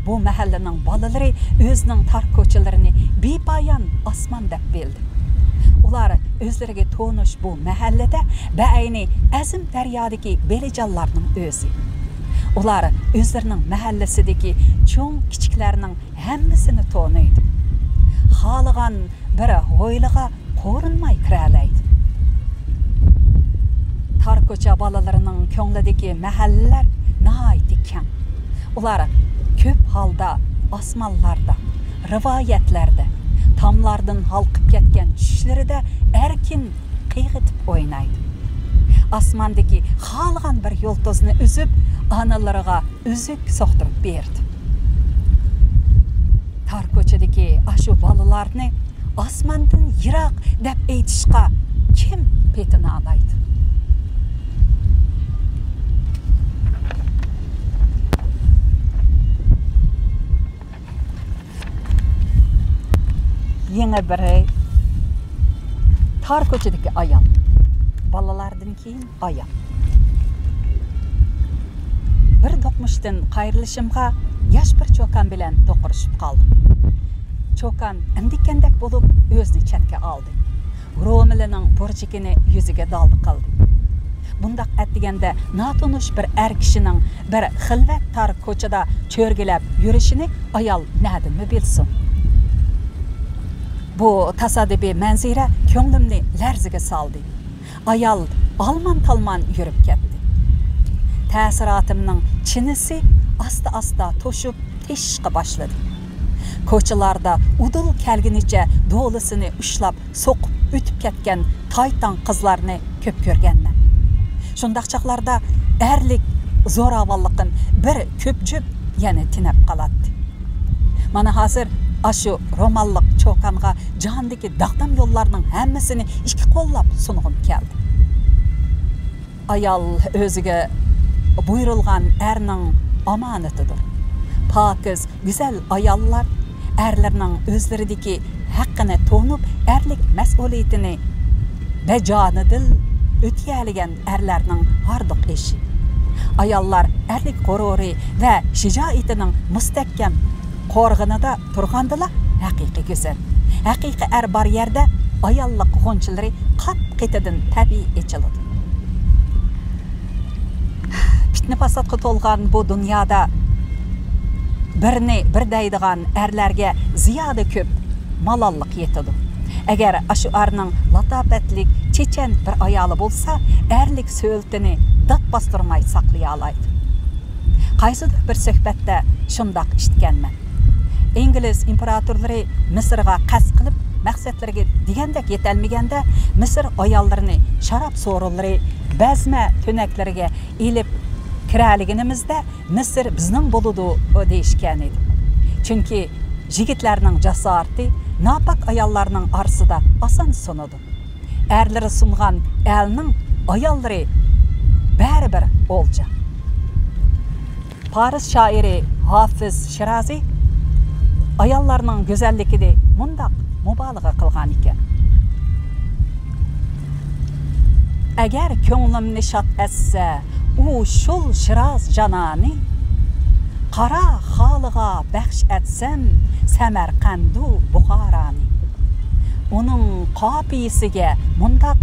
بۇ مەھەللىنىڭ بالىلىرى ئۆزىنىڭ تار كوچىلىرىنى بىپايان ئاسمان دەپ بىلدى. ئۇلار ئۆزلىرىگە تونۇش بۇ مەھەللىدە بەئەينى ئەزىم دەريادىكى بېلىجانلارنىڭ ئۆزى. ئۇلار ئۆزلىرىنىڭ مەھەللىسىدىكى چوڭ-كىچىكلەرنىڭ ھەممىسىنى تونۇيدۇ. خالىغان بىر ھويلىغا قورۇنماي كىرەلەيدۇ. تار كوچا بالىلىرىنىڭ كۆڭلىدىكى مەھەللىلەر ناھايىتى كەڭ. ئۇلار كۆپ ھالدا ئاسمانلاردا، رىۋايەتلەردە، تاملاردىن ھالقىپ كەتكەن چۈشلىرىدە ئەركىن قىيغىتىپ ئوينايدۇ. ئاسماندىكى خالىغان بىر يۇلتۇزنى ئۈزۈپ، ئانىلىرىغا ئۈزۈك سوقتۇرۇپ بېرىدۇ. تار كوچىدىكى ئاشۇ بالىلارنى ئاسماندىن يىراق دەپ ئېيتىشقا كىم پېتىنالايدۇ؟ يېڭى بىرى، تار كوچىدىكى ئايال. بالىلاردىن كېيىن ئايال. بىر دوقمۇشتىن قايرىلىشىمغا ياش بىر چوكان بىلەن دوقۇرۇشۇپ قالدىم. چوكان ئەندىكەندەك بولۇپ ئۆزىنى چەتكە ئالدى. رومىلىنىڭ بۇرجىكىنى يۈزىگە دالدا قىلدى. بۇنداق ئەتىگەندە ناتونۇش بىر ئەر كىشىنىڭ بىر خىلۋەت تار كوچىدا چۆرگىلەپ يۈرۈشىنى ئايال نەدىنمۇ بىلسۇن؟ بۇ تاسادىپىي مەنزىرە كۆڭلۈمنى لەرزىگە سالدى. ئايال ئالمان-تالمان يۈرۈپ كەتتى. تەسىراتىمنىڭ چىنىسى ئاستا-ئاستا توشۇپ، تېشىشقا باشلىدى. كوچىلاردا ئۇدۇل كەلگىنىچە دولىسىنى ئۇشلاپ سوقۇپ ئۆتۈپ كەتكەن تايتاڭ قىزلارنى كۆپ كۆرگەنمەن. شۇنداق چاغلاردا ئەرلىك زوراۋانلىقىم بىر كۆپجۈپ يەنە تېنەپ قالاتتى. مانا ھازىر ئاشۇ روماللىق چوكانغا جاھاندىكى داغدام يوللارنىڭ ھەممىسىنى ئىككى قوللاپ سۇنغۇم كەلدى. ئايال ئۆزىگە بۇيرۇلغان ئەرنىڭ ئامانىتىدۇر. پاكىز، گۈزەل ئاياللار ئەرلىرىنىڭ ئۆزلىرىدىكى ھەققىنى تونۇپ، ئەرلىك مەسئۇلىيىتىنى بەجانىدىل ئۆتىيەلىگەن ئەرلەرنىڭ ھاردۇق ئېشى. ئاياللار ئەرلىك غۇرۇرى ۋە شىجائىتىنىڭ مۇستەھكەم قورغىنىدا تۇرغاندىلا ھەقىقىي گۈزەل. ھەقىقىي ئەر بار يەردە ئاياللىق غۇنچىلىرى قات-قېتىدىن تەبىئىي ئېچىلىدۇ. پىتنە-پاساتقا تولغان بۇ دۇنيادا بىرنى بىر دەيدىغان ئەرلەرگە زىيادە كۆپ مالاللىق يېتىدۇ. ئەگەر ئاشۇ ئەرنىڭ لاتاپەتلىك، چېچەن بىر ئايالى بولسا، ئەرلىك سۆلىتىنى دات باستۇرماي ساقلىيالايدۇ. قايسىدۇر بىر سۆھبەتتە شۇنداق ئىشىتكەنمەن. ئىنگلىز ئىمپېراتورلىرى مىسىرغا قەست قىلىپ، مەقسەتلىرىگە دېگەندەك يېتەلمىگەندە، مىسىر ئاياللىرىنى شاراب سورۇنلىرى، بەزمە تۈنەكلىرىگە ئېلىپ، كىرەلىگىنىمىزدە مىسىر بىزنىڭ بولىدۇ دېيىشكەن ئىدى. چۈنكى يىگىتلەرنىڭ جاسارىتى ناپاك ئاياللارنىڭ ئارىسىدا ئاسان سۇنىدۇ. ئەرلىرى سۇنغان ئەلنىڭ ئاياللىرى بەرىبىر ئولجا. پارس شائىرى ھافىز شىرازى ئاياللارنىڭ گۈزەللىكىنى مۇنداق مۇبالىغە قىلغان ئىكەن: ئەگەر كۆڭلۈمنى شاد ئەتسە ئۇ شۇل شىراز جانانى، قارا خالىغا بەخش ئەتسەم سەمەرقەندۇ بۇخارانى. ئۇنىڭ قاپىيىسىگە مۇنداق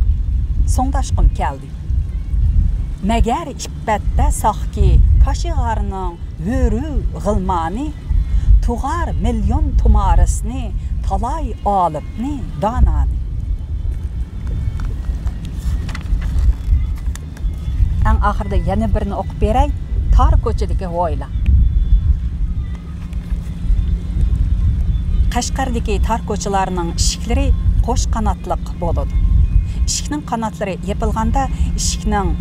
سوڭداشقۇم كەلدى. مەگەر ئىپپەتتە ساقكى كاشىغارنىڭ ھۆرى غىلمانى، تۇغار مىليون تۇمارىسنى، تالاي ئالىپنى، دانانى. ئەڭ ئاخىرىدا يەنە بىرنى ئوقۇپ بېرەي. تار كوچىدىكى ھويلا. قەشقەردىكى تار كوچىلارنىڭ ئىشىكلىرى قوش قاناتلىق بولىدۇ. ئىشىكنىڭ قاناتلىرى يېپىلغاندا، ئىشىكنىڭ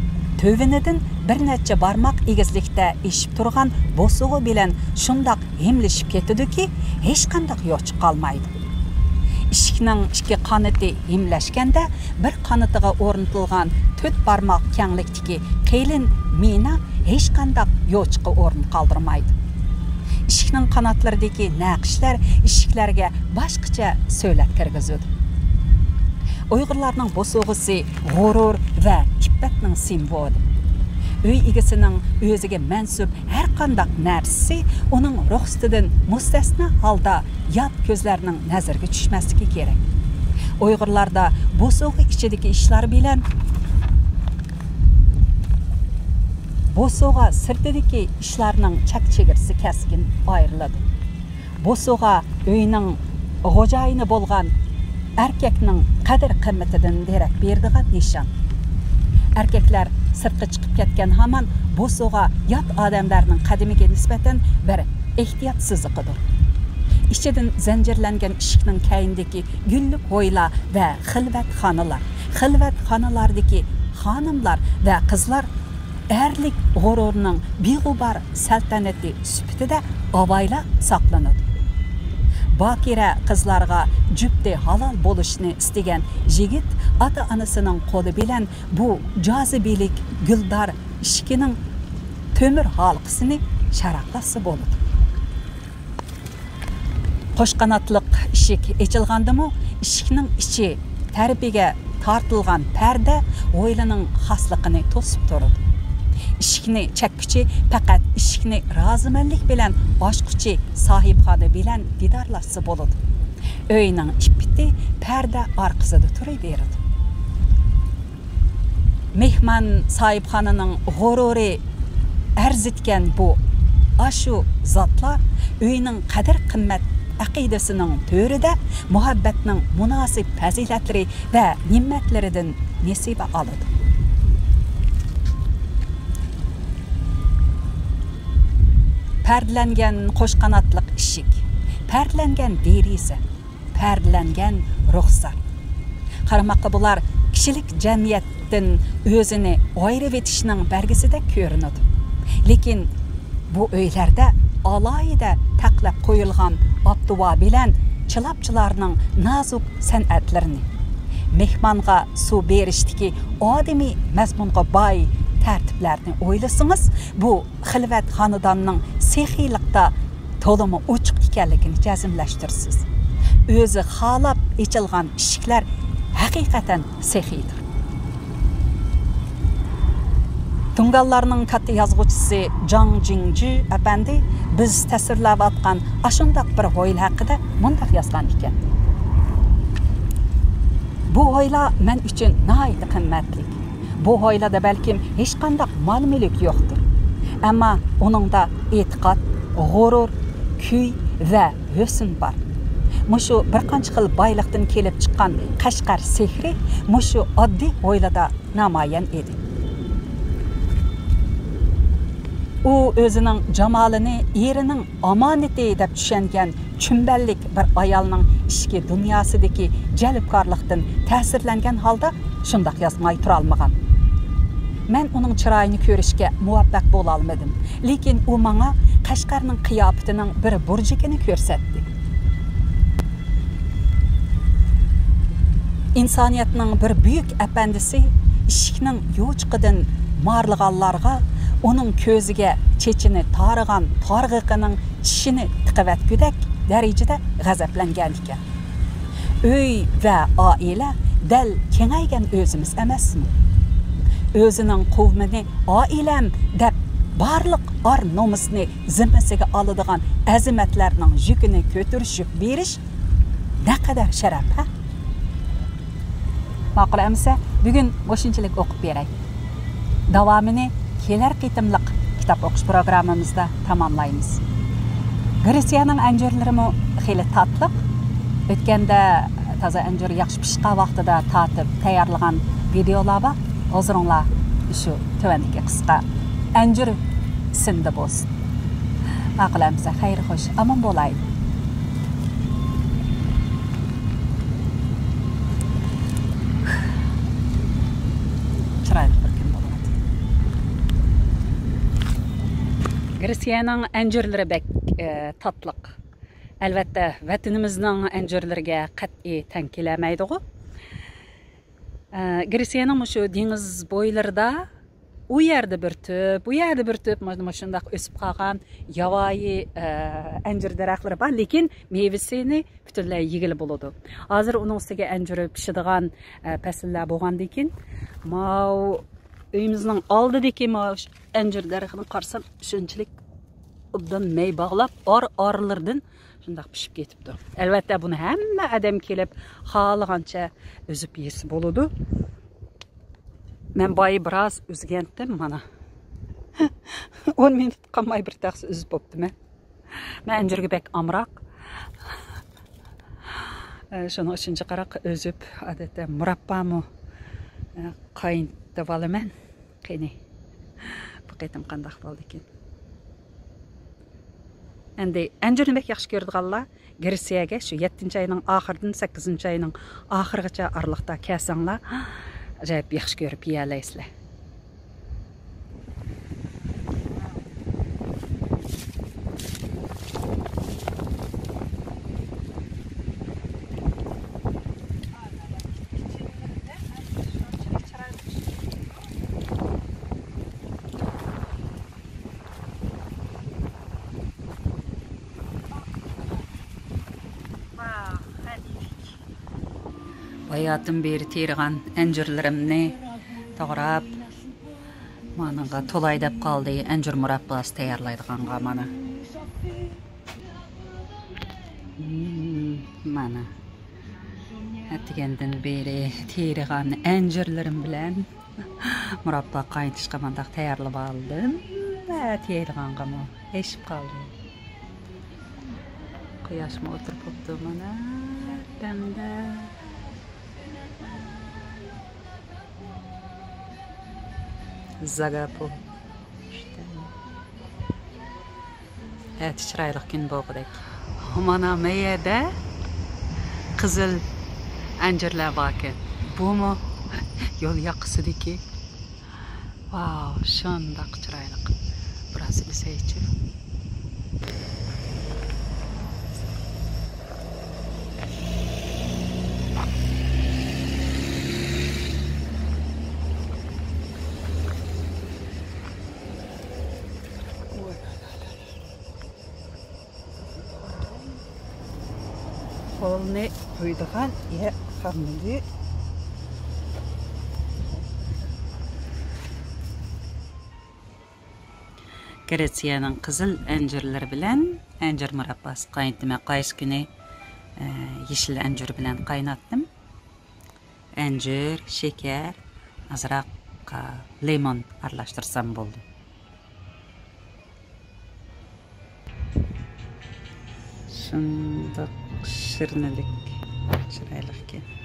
تۆۋىنىدىن بىر نەچچە بارماق ئېگىزلىكتە ئېشىپ تۇرغان بوسۇغا بىلەن شۇنداق ھىملىشىپ كېتىدۇكى، ھېچقانداق يوچۇق قالمايدۇ. ئىشىكنىڭ ئىككى قانىتى ھىملەشكەندە، بىر قانىتىغا ئورنىتىلغان تۆت بارماق كەڭلىكتىكى قېلىن مىنا ھېچقانداق يوچۇققا ئورۇن قالدۇرمايدۇ. ئىشىكنىڭ قاناتلىرىدىكى نەقىشلەر ئىشىكلەرگە باشقىچە سۆلەت كىرگۈزىدۇ. ئۇيغۇرلارنىڭ بوسۇغىسى غۇرۇر ۋە ئىپپەتنىڭ سىمۋولى. ئۆي ئىگىسىنىڭ ئۆزىگە مەنسۇپ ھەر قانداق نەرسىسى ئۇنىڭ رۇخسىتىدىن مۇستەسنا ھالدا يات كۆزلەرنىڭ نەزىرىگە چۈشمەسلىكى كېرەك. ئۇيغۇرلاردا بوسۇغا ئىچىدىكى ئىشلار بىلەن بوسۇغا سىرتىدىكى ئىشلارنىڭ چەك چېگرىسى كەسكىن ئايرىلىدۇ. بوسۇغا ئۆينىڭ خوجايىنى بولغان ئەركەكنىڭ قەدىر-قىممىتىدىن دېرەك بېرىدىغان نىشان. ئەركەكلەر سىرتقا چىقىپ كەتكەن ھامان بوسۇغا يات ئادەملەرنىڭ قەدىمىگە نىسبەتەن بىر ئېھتىيات سىزىقىدۇر. ئىچىدىن زەنجىرلەنگەن ئىشىكنىڭ كەينىدىكى گۈللۈك ھويلا ۋە خىلۋەتخانىلار، خىلۋەتخانىلاردىكى خانىملار ۋە قىزلار ئەرلىك غۇرۇرنىڭ بىغۇبار سەلتەنىتى سۈپىتىدە ئاۋايلا ساقلىنىدۇ. باكىرە قىزلارغا جۈپتى ھالال بولۇشنى ئىستىگەن يىگىت ئاتا-ئانىسىنىڭ قولى بىلەن بۇ جازىبىلىك گۈلدار ئىشىكىنىڭ تۆمۈر ھالقىسىنى شاراقلاتسا بولىدۇ. قوش قاناتلىق ئىشىك ئېچىلغاندىمۇ، ئىشىكنىڭ ئىچى تەرىپىگە تارتىلغان پەردە ھويلىنىڭ خاسلىقىنى توسۇپ تۇرىدۇ. ئىشىكنى چەككۈچى پەقەت ئىشىكنى رازىمەنلىك بىلەن ئاچقۇچى ساھىبخانا بىلەن دىدارلاشسا بولىدۇ. ئۆينىڭ ئىپپىتى پەردە ئارقىسىدا تۇرۇۋېرىدۇ. مېھمان ساھىبخانىنىڭ غۇرۇرى ئەرزىتكەن بۇ ئاشۇ زاتلار ئۆينىڭ قەدىر-قىممەت ئەقىدىسىنىڭ تۆرىدە مۇھەببەتنىڭ مۇناسىپ پەزىلەتلىرى ۋە نېمەتلىرىدىن نېسىۋە ئالىدۇ. پەردىلەنگەن قوش قاناتلىق ئىشىك، پەردىلەنگەن دېرىزە، پەردىلەنگەن رۇخسار. قارىماققا بۇلار كىشىلىك جەمئىيەتتىن ئۆزىنى ئايرىۋېتىشنىڭ بەلگىسىدەك كۆرۈنىدۇ. لېكىن بۇ ئۆيلەردە ئالاھىدە تەقلەپ قويۇلغان ئابدۇۋا بىلەن چىلاپچىلارنىڭ نازۇك سەنئەتلىرىنى، مېھمانغا سۇ بېرىشتىكى ئادىمىي مەزمۇنغا باي تەرتىپلەرنى ئويلىسىڭىز، بۇ خىلۋەت خانىداننىڭ سېخىيلىقتا تولىمۇ ئوچۇق ئىكەنلىكىنى جەزملەشتۈرىسىز. ئۆزى خالاپ ئېچىلغان ئىشىكلەر ھەقىقەتەن سېخىيدۇر. تۇڭگانلارنىڭ كاتتا يازغۇچىسى جاڭ جىڭجۈ ئەپەندى بىز تەسۋىرلەۋاتقان ئاشۇنداق بىر ھويلا ھەققىدە مۇنداق يازغان ئىكەن: بۇ ھويلا مەن ئۈچۈن ناھايىتى قىممەتلىك. بۇ ھويلادا بەلكىم ھېچقانداق مال-مۈلۈك يوقتۇر. ئەمما ئۇنىڭدا ئېتىقاد، غۇرۇر، كۈي ۋە ھۆسن بار. مۇشۇ بىر قانچە خىل بايلىقتىن كېلىپ چىققان قەشقەر سېھرى مۇشۇ ئاددىي ھويلادا نامايان ئىدى. ئۇ ئۆزىنىڭ جامالىنى ئېرىنىڭ ئامانىتى دەپ چۈشەنگەن چۈمبەللىك بىر ئايالنىڭ ئىچكى دۇنياسىدىكى جەلپكارلىقتىن تەسىرلەنگەن ھالدا شۇنداق يازماي تۇرالمىغان. مەن ئۇنىڭ چىرايىنى كۆرۈشكە مۇۋەپپەق بولالمىدىم، لېكىن ئۇ ماڭا قەشقەرنىڭ قىياپىتىنىڭ بىر بۇرجىكىنى كۆرسەتتى. ئىنسانىيەتنىڭ بىر بۈيۈك ئەپەندىسى ئىشىكنىڭ يوچۇقىدىن مارىلىغانلارغا، ئۇنىڭ كۆزىگە چېچىنى تارىغان تارغىقىنىڭ چىشىنى تىقىۋەتكۈدەك دەرىجىدە غەزەپلەنگەنىكەن. ئۆي ۋە ئائىلە دەل كېڭەيگەن ئۆزىمىز ئەمەسمۇ؟ ئۆزىنىڭ قوۋمىنى ئائىلەم دەپ، بارلىق ئار-نومۇسنى زىممىسىگە ئالىدىغان ئەزىمەتلەرنىڭ يۈكىنى كۆتۈرۈشۈپ بېرىش نەقەدەر شەرەپ، ھە؟ ماقۇل ئەمىسە، بۈگۈن مۇشۇنچىلىك ئوقۇپ بېرەي. داۋامىنى كېلەر قېتىملىق كىتاب ئوقۇش پروگراممىمىزدا تاماملايمىز. گرېتسىيەنىڭ ئەنجۈرلىرىمۇ خېلى تاتلىق. ئۆتكەندە تازا ئەنجۈر ياخشى پىشقان ۋاقتىدا تارتىپ تەييارلىغان ۋىدېئولار بار. ھۇزۇرۇڭلار شۇ تۆۋەندىكى قىسقا ئەنجۈر سىنىدا بولسۇن. ماقۇل ئەمىسە، خەير خوش، ئامان بولايلى. چىرايلىق بىر كۈن بولۇۋاتىدۇ. گرېتسىيەنىڭ ئەنجۈرلىرى بەك، ئە، تاتلىق. ئەلۋەتتە، ۋەتىنىمىزنىڭ ئەنجۈرلىرىگە قەتئىي تەڭ كېلەلمەيدىغۇ. ئە، گرېتسىيەنىڭ مۇشۇ دېڭىز بويلىرىدا ئۇ يەردە بىر تۈپ، بۇ يەردە بىر تۈپ، مانا مۇشۇنداق ئۆسۈپ قالغان ياۋايى، ئە، ئەنجۈر دەرەخلىرى بار، لېكىن مېۋىسىنى پۈتۈنلەي يېگىلى بولىدۇ. ھازىر ئۇنىڭ ئۈستىگە ئەنجۈر پىشىدىغان، ئە، پەسىللەر بولغاندىن كېيىن، ماۋۇ ئۆيىمىزنىڭ ئالدىدىكى ماۋۇ ئەنجۈر دەرىخىنى قارىسام، شۇنچىلىك ئوبدان مەي باغلاپ، ئار-ئارىلىرىدىن شۇنداق پىشىپ كېتىپتۇ. ئەلۋەتتە، بۇنى ھەممە ئادەم كېلىپ خالىغانچە ئۈزۈپ يېسە بولىدۇ. مەن بايا بىراز ئۈزگەنتىم، مانا. ئون مىنۇت قالماي بىر تەخسە ئۈزۈپ بوپتىمەن. مەن ئەنجۈرگە بەك ئامراق. شۇنىڭ ئۈچۈن جىقراق ئۈزۈپ، ئادەتتە مۇراببامۇ قاينىتىۋالىمەن. قېنى، بۇ قېتىم قانداق بولدىكىن؟ ئەمدى ئەنجۈرنى بەك ياخشى كۆرىدىغانلار گرېتسىيەگە شۇ يەتتىنچى ئاينىڭ ئاخىرىدىن سەككىزىنچى ئاينىڭ ئاخىرىغىچە ئارىلىقتا كەلسەڭلار، ئاجايىپ ياخشى كۆرۈپ يېيەلەيسىلەر. باياتىن بېرى تېرىغان ئەنجۈرلىرىمنى توغراپ، مانىڭغا تولاي دەپ قالدى، ئەنجۈر مۇرابباسى تەييارلايدىغانغا مانا. مم، مانا. ئەتىگەندىن بېرى تېرىغان ئەنجۈرلىرىم بىلەن مۇراببا قاينىتىشقا مانداق تەييارلىۋالدىم. ئەتە يەيدىغانغىمۇ ئېشىپ قالدى. قۇياشمۇ ئولتۇرۇپ بوپتۇ مانا دەمدە. زاگاپو. ئەتە چىرايلىق كۈن بولغۇدەك. مانا مەيەدە قىزىل ئەنجۈرلەر باركەن. بۇمۇ يول ياقىسىدىكى. ۋاۋ، شۇنداق چىرايلىق. بىراز ئۈزەيچۇ. قولنى قويىدىغان يەر قالمىدى. گرېتسىيەنىڭ قىزىل ئەنجۈرلىرى بىلەن ئەنجۈر مۇرابباسى قاينىتىمەن. قايسى كۈنى، ئە، يېشىل ئەنجۈر بىلەن قايناتتىم. ئەنجۈر، شېكەر، ئازراق، ئە، لىمون ئارىلاشتۇرسام بولدى. شۇنداق شىرنىلىك، چىرايلىقكەن.